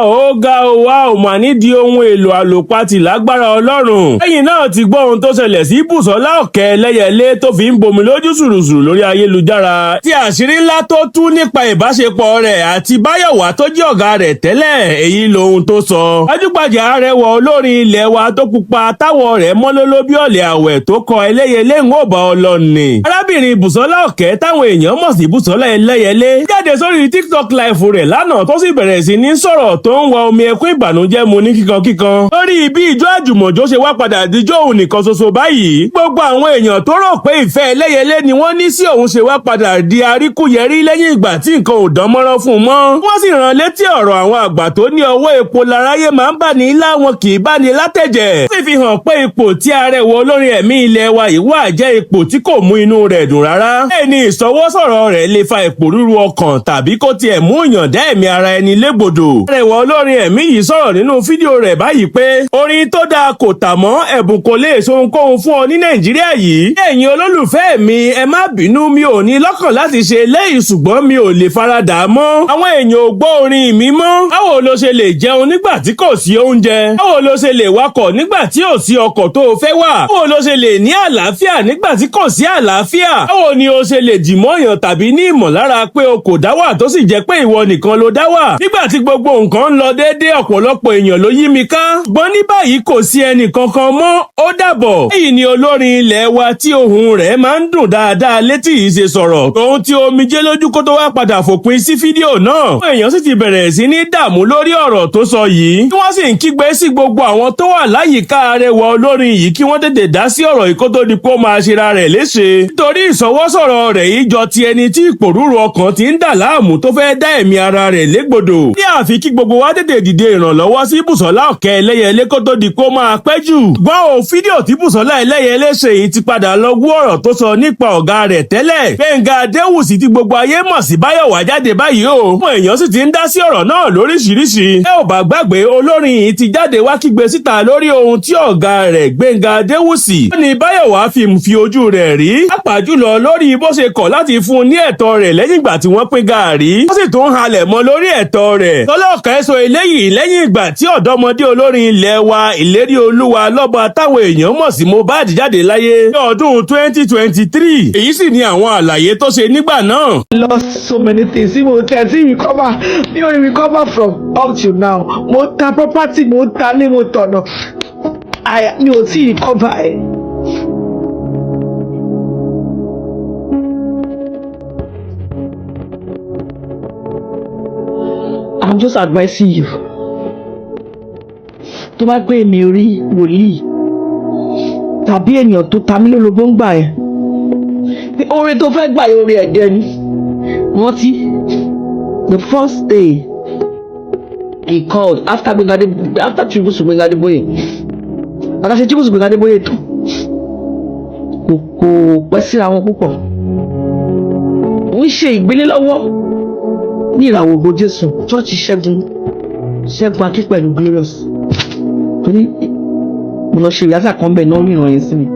Ó ga o, wa ò mà nídìí ohun èlò àlòpatì lágbára Ọlọ́run. Lẹ́yìn náà ti gbọ́ ohun tó ṣẹlẹ̀ sí Bùsọ́lá Ọ̀kẹ́ Ẹlẹ́yẹlé tó fi ń bomi lójú sùrùsùrù lórí ayélujára. Tí àṣírí ńlá tó tú nípa ìbáṣepọ̀ rẹ̀ àti Báyọ̀wá tó jẹ́ ọ̀gá rẹ̀ tẹ́lẹ̀, èyí lohun tó sọ. Gbajúgbajà arẹwà olórin ilẹ̀ wa tó pupa táwọ̀ rẹ̀ mọ́lóló bí ọ̀lẹ̀ àwẹ̀ tó kọ Ẹlẹ́yẹlé ń ò bá ọlọ́ni. Arábìnrin Bùsọ́lá Ọ̀kẹ́ táwọn èèyàn mọ̀ sí Bùsọ́lá Ẹlẹ́yẹlé jáde sórí TikTok live rẹ̀ lánàá tó sì bẹ̀rẹ̀ sí ní sọ̀rọ̀ tó ń wa omi ẹkún ìbànújẹ́ mu ní kíkankíkan. Lórí bí ìjọ àjùmọ̀jó ṣe wá padà díjọ́ òun nìkan ṣoṣo báyìí. Gbogbo àwọn èèyàn tó rò pé ìfẹ́ Ẹlẹ́yẹlé ni wọ́n ní sí òun ṣe wá padà di aríkúyẹrí lẹ́yìn ìgbà tí nǹkan ò dán mọ́rán fún un mọ́. Wọ́n sì rán létí ọ̀rọ̀ àwọn àgbà tó ní ọwọ́ epo láráyé máa ń bà ní láwọn kì í bá ní látẹ̀jẹ̀. Ó sì fi hàn pé ipò tí arẹwà olórin ẹ̀mí ilẹ̀ wa yìí wà jẹ́ ipò tí kò mú inú rẹ̀ dùn rárá. Bẹ́ẹ̀ ni ìsọwọ́sọ̀rọ̀ rẹ̀ lè fa ìpòrúru ọkàn tàbí kó tiẹ̀ mú ìyàndá ẹ̀mí ara ẹni légbodò. Arẹwà olórin ẹ̀mí yìí sọ̀rọ̀ nínú fídíò rẹ̀ báyìí pé orin tó dáa kò tà mọ́, ẹ̀bùn kò lè so ohunkóhun fún ọ ní Nàìjíríà yìí. Ẹ̀yin olólùfẹ́ mi, ẹ má bínú, mi ò ní lọ́kàn láti ṣe eléyìí, ṣùgbọ́n mi ò lè faradà mọ́. Àwọn èèyàn ò gbọ́ orin mi mọ́. Báwo ló ṣe lè jẹun nígbà tí kò sí oúnjẹ? Báwo ló ṣe lè wakọ̀ nígbà tí ò sí ọkọ̀ tó o fẹ́ wà? Báwo ló ṣe lè ní àlàáfíà nígbà tí kò sí àlàáfíà? Báwo ni o ṣe lè dìmọ́ èèyàn tàbí ní ìmọ̀lára pé o kò dá wà tó sì jẹ́ pé ìwọ nìkan ló dá wà? Nígbà tí gbogbo nǹkan ń lọ déédéé, ọ̀pọ̀lọpọ̀ èèyàn ló yí mi ká. Ṣùgbọ́n ní báyìí kò sí ẹnì kankan mọ́, ó dàbọ̀. Èyí ni olórin ilẹ̀ wa tí ohùn rẹ̀ máa ń dùn dáadáa létí yìí ṣe sọ̀rọ̀. Tòun tí omijé lójú kó tó wá padà fòpin sí fídíò náà. Àwọn èèyàn sì ti bẹ̀rẹ̀ sí ní dààmú lórí ọ̀rọ̀ tó sọ yìí. Tí wọ́n sì ń kígbe sí gbogbo àwọn tó wà láyìíká arẹwà olórin yìí kí wọ́n tètè dá sí ọ̀rọ̀ yìí kó tó di pé ó máa ṣera rẹ̀ léṣe. Nítorí ìsọwọ́sọ̀rọ̀ rẹ̀ yìí jọ ti ẹni tí ìpòrúru ọkàn ti ń dà láàmú tó fẹ́ dá ẹ̀mí ara rẹ̀ légbodò. Ní àfi kí gbogbo wa tètè dìde ìrànlọ́wọ́ sí Bùsọ́lá Ọ̀kẹ́ Ẹlẹ́yẹlé kó tó di pé ó máa pẹ́ jù. Gbọ́ ò fídíò tí Bùsọ́lá Ẹlẹ́yẹlé ṣe yìí ti padà lọ wú ọ̀rọ̀ tó sọ nípa ọ̀gá rẹ̀ tẹ́lẹ̀. Gbẹ̀ngà Adéwùsì tí gbogbo ayé mọ̀ sí Báyọ̀wá jáde báyìí o. Àwọn èèyàn sì ti ń dá sí ọ̀rọ̀ náà lóríṣiríṣi. Ẹ ò bá gbàgbé, olórin yìí ti jáde wá kígbe síta lórí ohun tí ọ̀gá rẹ̀ Gbẹ̀ngà Adéwùsì ó ní Báyọ̀wá fi ojú rẹ̀ rí. Pàápàá jùlọ lórí bó ṣe kọ̀ láti fún un ní ẹ̀tọ́ rẹ̀ lẹ́yìn ìgbà tí wọ́n pín gàárì. Ó sì tún halẹ̀ mọ́ lórí ẹ̀tọ́ rẹ̀. Tọ́lọ́kẹ́ sọ eléyìí lẹ́yìn ìgbà tí ọ̀dọ́mọdé olórin ilẹ̀ wa Ìlérí Olúwa lọ́ba táwọn èèyàn mọ̀ sí Mohbad jáde láyé ní ọdún 2023. Èyí sì ni àwọn àlàyé tó ṣe nígbà náà. Lost so many things tí mo tẹ̀ tí recover, mi ò recover from up till now. Mo ta property, mo ta ní mo tọ̀nà, mi ò tí recover ẹ̀. I'm just advising you. Tó bá gbé mi rí wòlíì tàbí ènìyàn tó ta mí lólobó ń gbà ẹ́ pé oore tó fẹ́ gbà yóò oore ẹ̀dẹ́ ni. Rántí the first day he called after Gbenga, after tribute to Gbenga Adeboye, bàtà ṣe tribute to Gbenga Adeboye tán, kò pẹ́ síra wọn púpọ̀, ń ṣe ìgbélé lọ́wọ́ ní Ìràwọ̀ Ògo Jésù church, Ṣẹ́gun Akínpẹ̀lú Glorious, torí mo lọ ṣe ìyáza kan bẹ́ẹ̀ náà, ríran yẹn sí mi.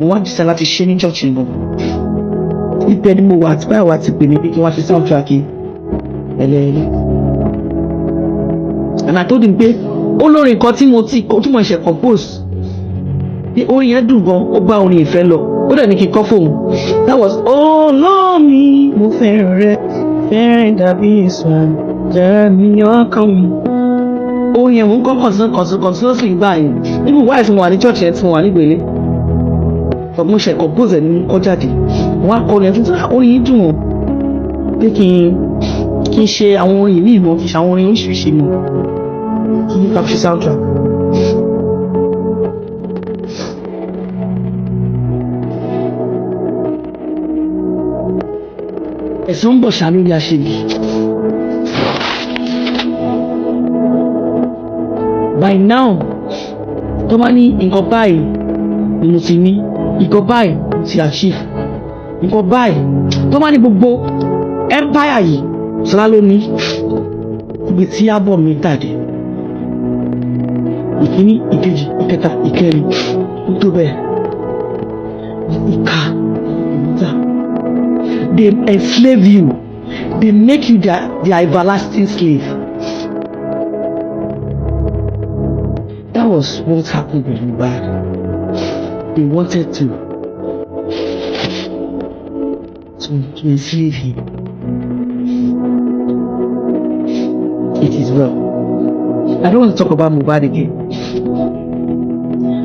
Mo wá jíṣẹ́ láti ṣe ní church nìkan. Ibẹ̀ ni mo wà àti báyìí wà ti pè mí bí kí wọ́n ṣe soundtrack Ẹlẹ́yẹlé, and I told him pé olórin kan tí mo ti tí mo ṣe compose pé orin yẹn dùn gan, ó bá orin ìfẹ́ lọ, ó dẹ̀ ní kí n kọ́ fóun. That was Olómi, mo fẹ́ràn rẹ, fẹ́ràn dàbí ìsàn jẹ́ mi ọkàn mi. Orin yẹn mò ń kọ́ continuously gbà yẹn níbi wáyé tí mo wà ní church yẹn, tí mo wà nígbèlé, mo ṣe compose ẹ̀ ní kọ́ jáde. Wọ́n á kọ́ orin yẹn tuntun, orin yìí dùn ó, pé kí n ṣe àwọn orin yìí mọ̀, kí n ṣe àwọn orin oríṣiríṣi mọ̀, kí n ká fi soundtrack. Ẹ̀san ń bọ̀ ṣá lórí aṣebi. By now, tó bá ní nǹkan báyìí ni mo ti ní, nǹkan báyìí mo ti achieve, nǹkan báyìí, tó bá ní gbogbo empire yìí Ṣọlá ló ní, ibi tí àbọ̀ mi tàdé, ìkíní, ìkejì, ìkẹta, ìkẹrin, ó tó bẹ́ẹ̀. Ìka ìmúta, they enslave you, they make you their everlasting slave. was what happened with Mohbad. They wanted to enslave him. It is well. I don't want to talk about Mohbad again.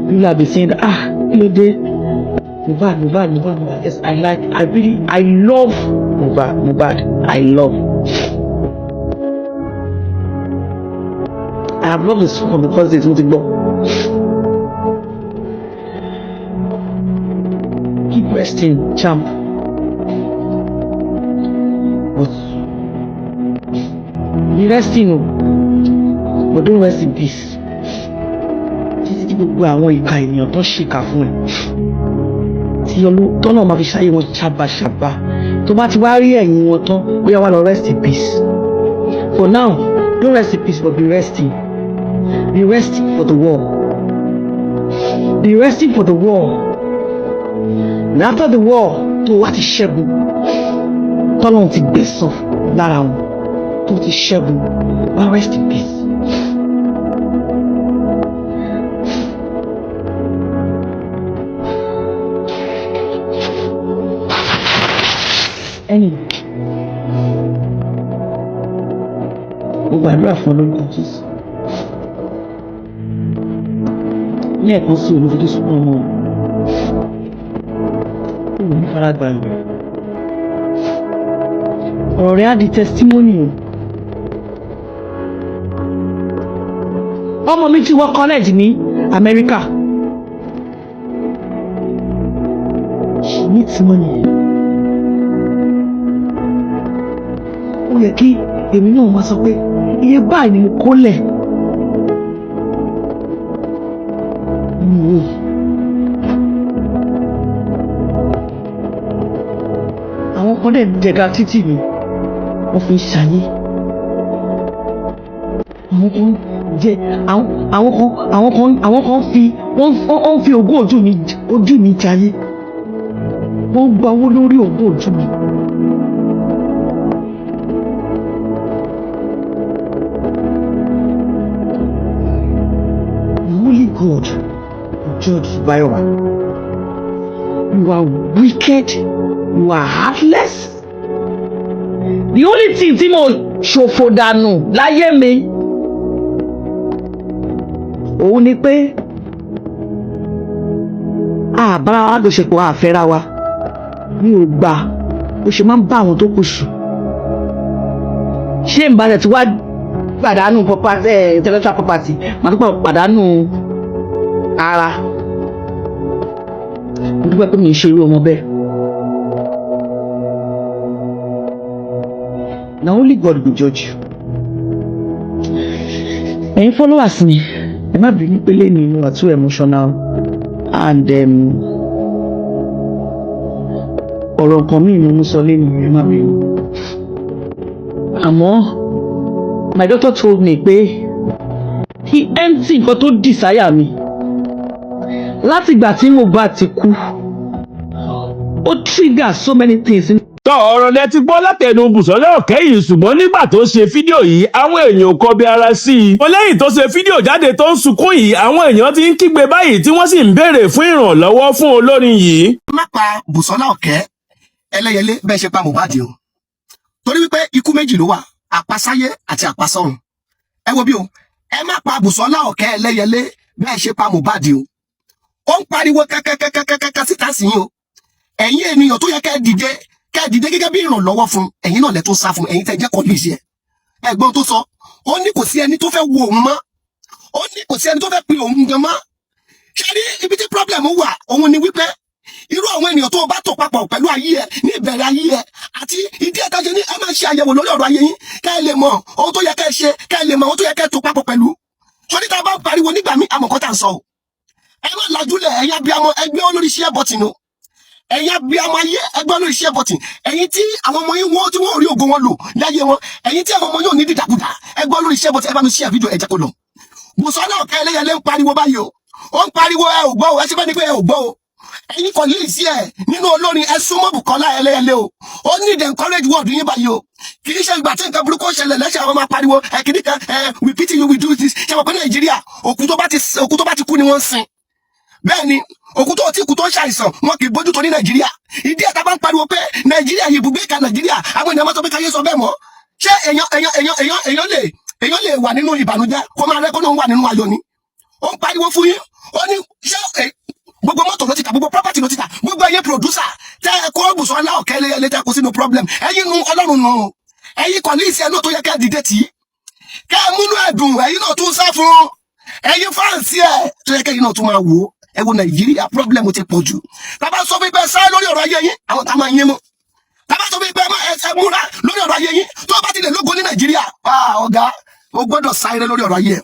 People have been saying, "Ah, kí ló dé? Mohbad, Mohbad, Mohbad, Mohbad." Yes, I like, I really, I love Mohbad, Mohbad. I love. I have loved this from the first day tí mo ti gbọ́. Keep resting, champ. But be resting o, but don't rest in peace. Títí tí gbogbo àwọn ìka ènìyàn tó ṣèkà fún ẹ, tí tọ́nà máa fi ṣáyé wọn ṣàbàṣàbà, tó bá ti wá rí ẹ̀yìn wọn tán, bóyá wá lọ rest in peace. For now, don't rest in peace, but be resting. Be resting for the war. Be resting for the war. And after the war, tó wá ti ṣẹ́gun, tọ́lọ́run ti gbẹ̀san lára wọn, tó ti ṣẹ́gun, wá rest in peace. Anyway, mo gbàdúrà fún ọ lórúkọ Jésù. Lẹ́ẹ̀kan sí olùfojú sunkún ọmọ ò ní fara gbà rẹ̀. Ọ̀rọ̀ rẹ̀ á di testimony o. Ọmọ mi ti wọ college ní Amẹ́ríkà. She needs money. Ó yẹ kí èmi náà máa sọ pé iye báyìí ni mo kó lẹ̀. Nínú owó. Àwọn kan dẹ̀ jẹ̀ga títì mi, wọ́n fi ń ṣayé. Àwọn kan jẹ àwọn kan fi wọ́n fi ogún ojú mi jayé. Wọ́n gba owó lórí ogún ojú mi. Only God will judge Bayowa. You are wicked. You are heartless. The only thing tí mo ṣòfò dànù láyé mi òun ni pé àbára wa lòṣepọ̀ àfẹ́ra wa, mi ò gbà bó ṣe máa ń bá àwọn tó kù sùn. Ṣé n bá tẹ̀ tí wá pàdánù property, intellectual property, màá tún pàdánù ara? Mo dúpẹ́ pé mi ì ṣe irú ọmọ bẹ́ẹ̀. Na only God go judge you. Ẹ̀yin followers mi, ẹ má bínú pé lẹ́nu mo wà too emotional and ọ̀rọ̀ nǹkan míì ni mo sọ lẹ́nu, ẹ má bínú. Àmọ́ my doctor told me pé kí empty nǹkan tó dì sáyà mi látìgbà tí Mohbad ti kú, ó trigger so many things. Tọ́ ọ̀rọ̀ lẹ ti gbọ́ látẹnu Bùsọ́lá Ọ̀kẹ́ yìí, ṣùgbọ́n nígbà tó ṣe fídíò yìí, àwọn èèyàn ò kọbi ara sí i. Mo lẹ́yìn tó ṣe fídíò jáde tó ń sunkún yìí, àwọn èèyàn ti ń kígbe báyìí tí wọ́n sì ń béèrè fún ìrànlọ́wọ́ fún olórin yìí. Má pa Bùsọ́lá Ọ̀kẹ́ Ẹlẹ́yẹlé bẹ́ẹ̀ ṣe pa Mohbad o, torí wípé ikú méjì ló wà, àpasáyé àti àpasọ̀run. Ẹ wo bí o, ẹ má pa Bùsọ́lá Ọ̀kẹ́ Ẹlẹ́yẹlé bẹ́ẹ̀ ṣe pa Mohbad o. Ó ń pariwo kẹ́kẹ́kẹ́kẹ́kẹ́ síta sí yín o. Ẹ̀yin ènìyàn tó yẹ kẹ́ ẹ dìde, kẹ́ ẹ dìde gẹ́gẹ́ bí ìrànlọ́wọ́ fún, ẹ̀yin náà lẹ tó sá fún, ẹ̀yin tẹ́ jẹ́ kọ́líìsì ẹ̀. Ẹ̀gbọ́n tó sọ, ó ní kò sí ẹni tó fẹ́ wo òun mọ́, ó ní kò sí ẹni tó fẹ́ pe òun gan mọ́. Ṣé rí ibi tí problem wà? Òun ni wípé irú àwọn ènìyàn tó bá tò papọ̀ pẹ̀lú ayé ẹ ní ìbẹ̀rẹ̀ ayé ẹ àti ìdí ẹ̀ka ṣe ní ẹ máa ṣe àyẹ̀wò lórí ọ̀rọ̀ ayé yín, kẹ́ ẹ lè mọ ohun tó yẹ kẹ́ ẹ ṣe, kẹ́ ẹ lè mọ ohun tó yẹ kẹ́ ẹ tò papọ̀ pẹ̀lú. Sórí tá a bá ń pariwo nígbà míì, àmọ̀kọ́ tá à ń sọ o. Ẹ má lajúlẹ̀, ẹ̀yin abiyamọ, ẹgbẹ́ olórí share button o. Ẹ̀yin abiyamọ ayé, ẹgbẹ́ olórí share button. Ẹ̀yin tí àwọn ọmọ yín wọ́n tí wọ́n rí ògo wọn lò láyé wọn, ẹ̀yin tí àwọn ọmọ yín ò ní dìdàkudà, ẹgbẹ́ olórí share button. Ẹ bá mi share fídíò, ẹ jẹ́ kó lọ. Bùsọ́lá Ọ̀kẹ́ Ẹlẹ́yẹlé ń pariwo báyìí o. Ó ń pariwo, ẹ ò gbọ́ o. Ẹ ṣe bẹ́ẹ̀ ni pé ẹ ò gbọ́ o. Ẹ̀yin kò lè sí ẹ nínú olórin, ẹ súnmọ́ Bùkọ́lá Ẹlẹ́yẹlé o. Ó ní the encourage word yín báyìí o. Kì í ṣe ìgbà tí nǹkan burúkú ṣẹlẹ̀ lẹ́sẹ̀ àwọn máa pariwo ẹ kìíní kan ẹ, "We pity you, we do this." Ṣe wọ́n pé Nàìjíríà, òkú tó bá ti kú ni wọ́n ń sin. Bẹ́ẹ̀ ni, òkú tó ti kú tó ń ṣàìsàn, wọn kì í bójú tó ní Nàìjíríà. Ìdí ẹ̀ tá a bá ń pariwo pé Nàìjíríà yìí, ibùgbé ìka Nàìjíríà, àwọn èèyàn máa sọ pé káyé sọ bẹ́ẹ̀ mọ́. Ṣé èèyàn lè wà nínú ìbànújẹ́ kó máa rẹ́ kó lóun wà nínú ayọ̀ ni? Ó ń pariwo fún yín, ó ní ṣé gbogbo mọ́tò ló ti tà, gbogbo property ló ti tà. Gbogbo ẹ̀yin producer tẹ́ ẹ kó Bùsọ́lá Ọ̀kẹ́ Ẹlẹ́yẹlé, tẹ́ kó sínú problem, ẹ̀yin nu Ọlọ́run nù. Ẹ̀yin kọ̀líìsì ẹ̀ náà tó yẹ kẹ́ ẹ dìde tì í, kẹ́ ẹ múnú ẹ̀dùn, ẹ̀yin náà tún sá fún. Ẹ̀yin fans ẹ̀ tó yẹ kẹ́yin náà tún máa wò ó. Ẹ wo Nàìjíríà, problem ti pọ̀ jù. Tàbá sọ fún pé sáré lórí ọ̀rọ̀ ayé yín, àwọn tá a máa yín mú. Tàbá sọ fún pé ẹ múra lórí ọ̀rọ̀ ayé yín, tó o bá ti lè lógo ní Nàìjíríà, ah, ọ̀gá, o gbọ́dọ̀ sáré lórí ọ̀rọ̀ ayé ẹ̀.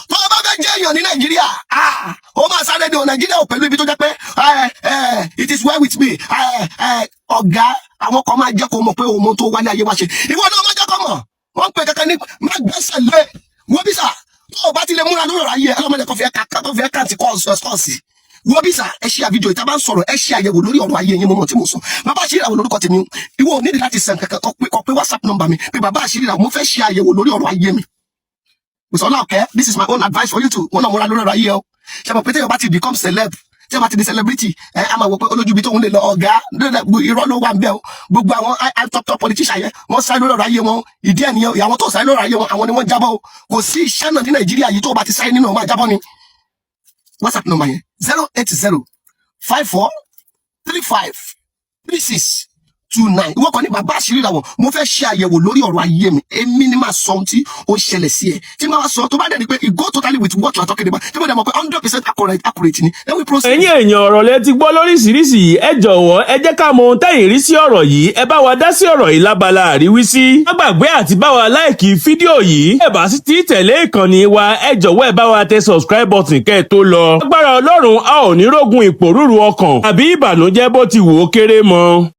Tó o bá fẹ́ jẹ́ èèyàn ní Nàìjíríà, ah, ó máa sáré ní o. Nàìjíríà ò pẹ̀lú ibi tó jẹ́ pé "It is well with me." Ọ̀gá, àwọn kan máa jẹ́ kó mọ̀ pé òun mọ tó wálé ayé wá ṣe. Ìwọ náà má jẹ́ kó mọ̀. Wọ́n ń pè kankan ní má gbẹ́sẹ̀ lé. Wọ́n bí sà, tó o bá ti lè múra lórí ọ̀rọ̀ ayé ẹ, ọlọ́mọdé kan fi ẹ́ kó fi ẹ́ kàǹtì kọ́ọ̀sì. Wọ́n bí sà, ẹ ṣe àfídíò ìta bá ń sọ̀rọ̀, ẹ ṣe àyẹ̀wò lórí ọ̀rọ̀ ayé yín. Mo mọ̀ tí mo sọ. Bàbá Àṣírí Ìràwọ̀ lórúkọ tèmi. Ìwọ ò nídìí láti send kankan. Kọ pé WhatsApp number mi pé, "Bàbá Àṣírí Ìràwọ̀, mo fẹ́ ṣe àyẹ̀wò lórí ọ̀rọ̀ ayé mi." Bùsọ́lá Ọ̀kẹ́, this is my own advice for you too. Wọn náà múra lórí ọ̀rọ̀ ayé o. Ṣe mọ̀ pé téèyàn bá ti become celeb, téèyàn bá ti di celebrity, ẹ á máa wọ pé olójú ibi tóun lè lọ. Ọ̀gá, irọ́ ló wà ń bẹ́ o. Gbogbo àwọn high top top politician yẹn, wọ́n sáré lórí ọ̀rọ̀ ayé wọn. Ìdí ẹ̀ nìyẹn. Àwọn tó sáré lórí ọ̀rọ̀ ayé wọn, àwọn ni wọ́n jábọ́ o. Kò sí iṣẹ́ náà ní Nàìjíríà yìí, tó o bá ti sáré nínú, ọ̀ máa jábọ́ ni. WhatsApp number yẹn, 08054353629. Ìwọ kan ní, "Bàbá Àṣírí Ìràwọ̀, mo fẹ́ ṣe àyẹ̀wò lórí ọ̀rọ̀ ayé mi." Èmi ni máa sọ ohun tí ó ṣẹlẹ̀ sí ẹ, tí máa sọ. Tó bá dẹ̀ ni pé it go totally with what you are talking about, tí mo dẹ̀ mọ̀ pé 100% accurate ni, then we proceed. Ẹ̀yin èèyàn, ọ̀rọ̀ lẹ ti gbọ́ lóríṣiríṣi. Ẹ jọ̀wọ́, ẹ jẹ́ ká mọ ohun tẹ́yìn rí sí ọ̀rọ̀ yìí. Ẹ bá wa dá sí ọ̀rọ̀ yìí lábala àríwísí. Má gbàgbé àti bá wa like fídíò yìí. Ẹ bá sì ti tẹ̀lé ìkànnì wa, ẹ jọ̀wọ́, ẹ bá wa tẹ subscribe button kẹ́ ẹ tó lọ. Agbára Ọlọ́run, a ò ní rógun ìpòrúru ọkàn àbí ìbànújẹ́, bó ti wù ó kéré mọ́.